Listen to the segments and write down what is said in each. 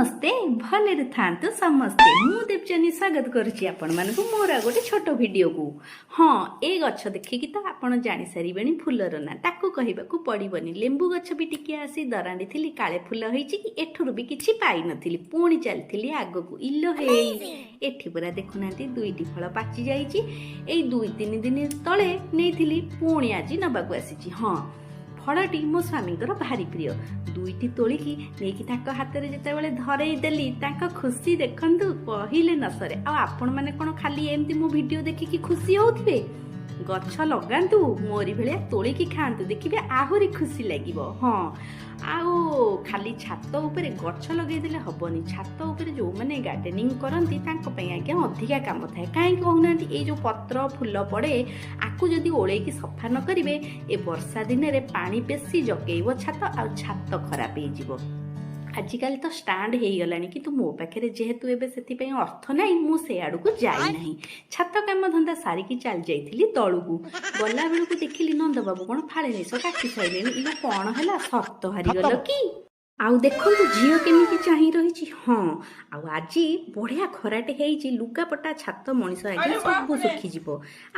ନମସ୍ତେ, ଭଲରେ ଥାଆନ୍ତୁ ସମସ୍ତେ। ମୁଁ ଦେବଯାନୀ ସ୍ୱାଗତ କରୁଛି ଆପଣମାନଙ୍କୁ ମୋର ଆଉ ଗୋଟେ ଛୋଟ ଭିଡ଼ିଓକୁ। ହଁ, ଏ ଗଛ ଦେଖିକି ତ ଆପଣ ଜାଣିସାରିବେଣି ଫୁଲର ନାଁ, ତାକୁ କହିବାକୁ ପଡ଼ିବନି। ଲେମ୍ବୁ ଗଛ ବି ଟିକେ ଆସି ଦରାଣ୍ଡିଥିଲି, କାଳେ ଫୁଲ ହେଇଛି କି। ଏଠୁରୁ ବି କିଛି ପାଇନଥିଲି। ପୁଣି ଚାଲିଥିଲି ଆଗକୁ। ଇଲୋ ହେଇ, ଏଠି ପୁରା ଦେଖୁନାହାନ୍ତି, ଦୁଇଟି ଫଳ ପାଚି ଯାଇଛି। ଏଇ 2-3 ଦିନ ତଳେ ନେଇଥିଲି, ପୁଣି ଆଜି ନେବାକୁ ଆସିଛି। ହଁ, ଫଳଟି ମୋ ସ୍ୱାମୀଙ୍କର ଭାରି ପ୍ରିୟ। ଦୁଇଟି ତୋଳିକି ନେଇକି ତାଙ୍କ ହାତରେ ଯେତେବେଳେ ଧରେଇ ଦେଲି, ତାଙ୍କ ଖୁସି ଦେଖନ୍ତୁ, କହିଲେ ନ ସରେ। ଆଉ ଆପଣମାନେ କ'ଣ ଖାଲି ଏମିତି ମୋ ଭିଡ଼ିଓ ଦେଖିକି ଖୁସି ହେଉଥିବେ? ଗଛ ଲଗାନ୍ତୁ, ମୋରି ଭଳିଆ ତୋଳିକି ଖାଆନ୍ତୁ, ଦେଖିବେ ଆହୁରି ଖୁସି ଲାଗିବ। ହଁ, ଆଉ ଖାଲି ଛାତ ଉପରେ ଗଛ ଲଗେଇଦେଲେ ହବନି। ଛାତ ଉପରେ ଯେଉଁମାନେ ଗାର୍ଡେନିଂ କରନ୍ତି, ତାଙ୍କ ପାଇଁ ଆଜ୍ଞା ଅଧିକା କାମ ଥାଏ। କାହିଁକି କହୁନାହାନ୍ତି? ଏଇ ଯେଉଁ ପତ୍ର ଫୁଲ ପଡ଼େ, ଆକୁ ଯଦି ଓଳେଇକି ସଫା ନ କରିବେ, ଏ ବର୍ଷା ଦିନରେ ପାଣି ବେଶୀ ଜକେଇବ ଛାତ, ଆଉ ଛାତ ଖରାପ ହେଇଯିବ। ଆଜିକାଲି ତ ଷ୍ଟାଣ୍ଡ ହେଇଗଲାଣି, କିନ୍ତୁ ମୋ ପାଖରେ ଯେହେତୁ ଏବେ ସେଥିପାଇଁ ଅର୍ଥ ନାହିଁ, ମୁଁ ସେ ଆଡ଼କୁ ଯାଇନାହିଁ। ଛାତ କାମ ଧନ୍ଦା ସାରିକି ଚାଲି ଯାଇଥିଲି ତଳକୁ। ଗଲା ବେଳକୁ ଦେଖିଲି ନନ୍ଦବାବୁ କ'ଣ ଫାଳେ ନିଶ କାଟି ସାରିଲେଣି। ଇଲୋ, କ'ଣ ହେଲା? ସର୍ତ୍ତ ହାରିଗଲ କି? ଆଉ ଦେଖନ୍ତୁ, ଝିଅ କେମିତି ଚାହିଁ ରହିଛି। ହଁ, ଆଉ ଆଜି ବଢ଼ିଆ ଖରାଟେ ହେଇଛି। ଲୁଗାପଟା, ଛାତ, ମଣିଷ ଆଜ୍ଞା ସବୁ ଶୁଖିଯିବ।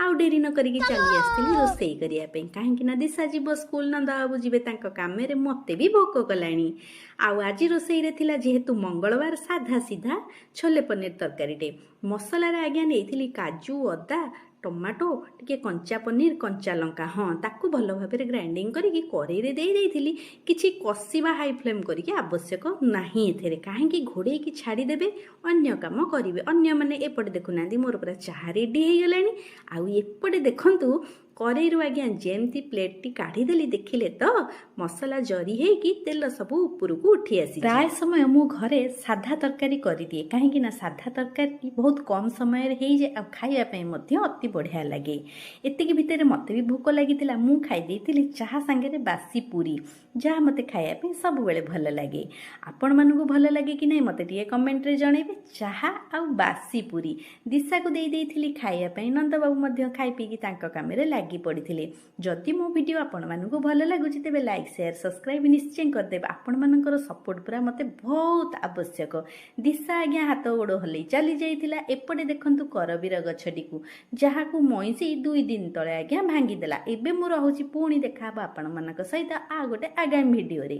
ଆଉ ଡେରି ନ କରିକି ଚାଲି ଆସିଥିଲି ରୋଷେଇ କରିବା ପାଇଁ, କାହିଁକି ନା ଦିଶା ଯିବ ସ୍କୁଲ, ନନ୍ଦବାବୁ ଯିବେ ତାଙ୍କ କାମରେ, ମୋତେ ବି ଭୋକ କଲାଣି। ଆଉ ଆଜି ରୋଷେଇରେ ଥିଲା, ଯେହେତୁ ମଙ୍ଗଳବାର, ସାଧା ସିଧା ଛୋଲେ ପନିର ତରକାରୀଟେ। ମସଲାରେ ଆଜ୍ଞା ନେଇଥିଲି କାଜୁ, ଅଦା, ଟମାଟୋ, ଟିକେ କଞ୍ଚା ପନିର, କଞ୍ଚା ଲଙ୍କା। ହଁ, ତାକୁ ଭଲ ଭାବରେ ଗ୍ରାଇଣ୍ଡିଙ୍ଗ କରିକି କରେଇରେ ଦେଇ ଦେଇଥିଲି। କିଛି କଷିବା ହାଇ ଫ୍ଲେମ୍ କରିକି ଆବଶ୍ୟକ ନାହିଁ ଏଥିରେ। କାହିଁକି? ଘୋଡ଼େଇକି ଛାଡ଼ିଦେବେ, ଅନ୍ୟ କାମ କରିବେ ଅନ୍ୟମାନେ। ଏପଟେ ଦେଖୁନାହାନ୍ତି, ମୋର ପୁରା ଚାହା ରେଡ଼ି ହେଇଗଲାଣି। ଆଉ ଏପଟେ ଦେଖନ୍ତୁ, କରେଇରୁ ଆଜ୍ଞା ଯେମିତି ପ୍ଲେଟ୍ଟି କାଢ଼ିଦେଲି, ଦେଖିଲେ ତ, ମସଲା ଜରି ହେଇକି ତେଲ ସବୁ ଉପରକୁ ଉଠି ଆସିଛି। ପ୍ରାୟ ସମୟ ମୁଁ ଘରେ ସାଧା ତରକାରୀ କରିଦିଏ, କାହିଁକି ନା ସାଧା ତରକାରୀ ବହୁତ କମ୍ ସମୟରେ ହେଇଯାଏ ଆଉ ଖାଇବା ପାଇଁ ମଧ୍ୟ ଅତି ବଢ଼ିଆ ଲାଗେ। ଏତିକି ଭିତରେ ମୋତେ ବି ଭୋକ ଲାଗିଥିଲା। ମୁଁ ଖାଇ ଦେଇଥିଲି ଚାହା ସାଙ୍ଗରେ ବାସି ପୁରୀ, ଯାହା ମୋତେ ଖାଇବା ପାଇଁ ସବୁବେଳେ ଭଲ ଲାଗେ। ଆପଣମାନଙ୍କୁ ଭଲ ଲାଗେ କି ନାହିଁ, ମୋତେ ଟିକେ କମେଣ୍ଟରେ ଜଣାଇବେ। ଚାହା ଆଉ ବାସି ପୁରୀ ଦିଶାକୁ ଦେଇ ଦେଇଥିଲି ଖାଇବା ପାଇଁ। ନନ୍ଦବାବୁ ମଧ୍ୟ ଖାଇ ପିଇକି ତାଙ୍କ କାମରେ ଲାଗି ପଡ଼ିଥିଲେ। ଯଦି ମୋ ଭିଡ଼ିଓ ଆପଣମାନଙ୍କୁ ଭଲ ଲାଗୁଛି, ତେବେ ଲାଇକ୍, ସେୟାର, ସବସ୍କ୍ରାଇବ୍ ନିଶ୍ଚୟ କରିଦେବେ। ଆପଣମାନଙ୍କର ସପୋର୍ଟ ପୁରା ମୋତେ ବହୁତ ଆବଶ୍ୟକ। ଦିଶା ଆଜ୍ଞା ହାତ ଗୋଡ଼ ହଲେଇ ଚାଲି ଯାଇଥିଲା। ଏପଟେ ଦେଖନ୍ତୁ କରବୀର ଗଛଟିକୁ, ଯାହାକୁ ମଇଁଷି 2 ଦିନ ତଳେ ଆଜ୍ଞା ଭାଙ୍ଗିଦେଲା। ଏବେ ମୁଁ ରହୁଛି। ପୁଣି ଦେଖାହେବ ଆପଣମାନଙ୍କ ସହିତ ଆଉ ଗୋଟେ ଆଗାମୀ ଭିଡ଼ିଓରେ।